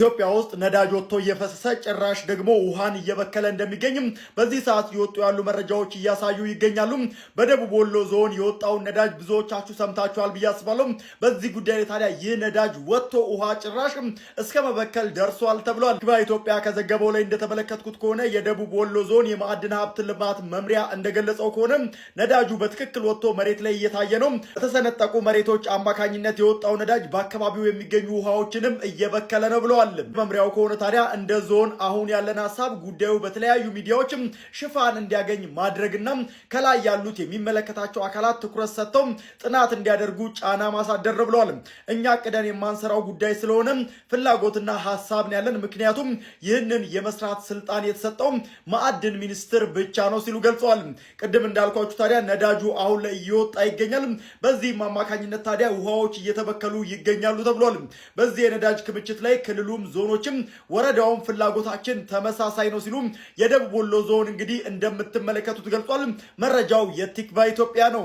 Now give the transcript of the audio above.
ኢትዮጵያ ውስጥ ነዳጅ ወጥቶ እየፈሰሰ ጭራሽ ደግሞ ውሃን እየበከለ እንደሚገኝም በዚህ ሰዓት እየወጡ ያሉ መረጃዎች እያሳዩ ይገኛሉ። በደቡብ ወሎ ዞን የወጣውን ነዳጅ ብዙዎቻችሁ ሰምታችኋል ብዬ አስባለሁ። በዚህ ጉዳይ ላይ ታዲያ ይህ ነዳጅ ወጥቶ ውሃ ጭራሽ እስከ መበከል ደርሷል ተብሏል። ኢትዮጵያ ከዘገበው ላይ እንደተመለከትኩት ከሆነ የደቡብ ወሎ ዞን የማዕድን ሀብት ልማት መምሪያ እንደገለጸው ከሆነ ነዳጁ በትክክል ወጥቶ መሬት ላይ እየታየ ነው። በተሰነጠቁ መሬቶች አማካኝነት የወጣው ነዳጅ በአካባቢው የሚገኙ ውሃዎችንም እየበከለ ነው ብለዋል። መምሪያው ከሆነ ታዲያ እንደ ዞን አሁን ያለን ሀሳብ ጉዳዩ በተለያዩ ሚዲያዎችም ሽፋን እንዲያገኝ ማድረግና ከላይ ያሉት የሚመለከታቸው አካላት ትኩረት ሰጥተው ጥናት እንዲያደርጉ ጫና ማሳደር ነው ብለዋል። እኛ ቅደን የማንሰራው ጉዳይ ስለሆነ ፍላጎትና ሀሳብ ነው ያለን። ምክንያቱም ይህንን የመስራት ስልጣን የተሰጠው ማዕድን ሚኒስቴር ብቻ ነው ሲሉ ገልጸዋል። ቅድም እንዳልኳችሁ ታዲያ ነዳጁ አሁን ላይ እየወጣ ይገኛል። በዚህም አማካኝነት ታዲያ ውሃዎች እየተበከሉ ይገኛሉ ተብሏል። በዚህ የነዳጅ ክምችት ላይ ክልሉም ዞኖችም ወረዳውም ፍላጎታችን ተመሳሳይ ነው ሲሉ የደቡብ ወሎ ዞን እንግዲህ እንደምትመለከቱት ገልጿል። መረጃው የቲክቫ ኢትዮጵያ ነው።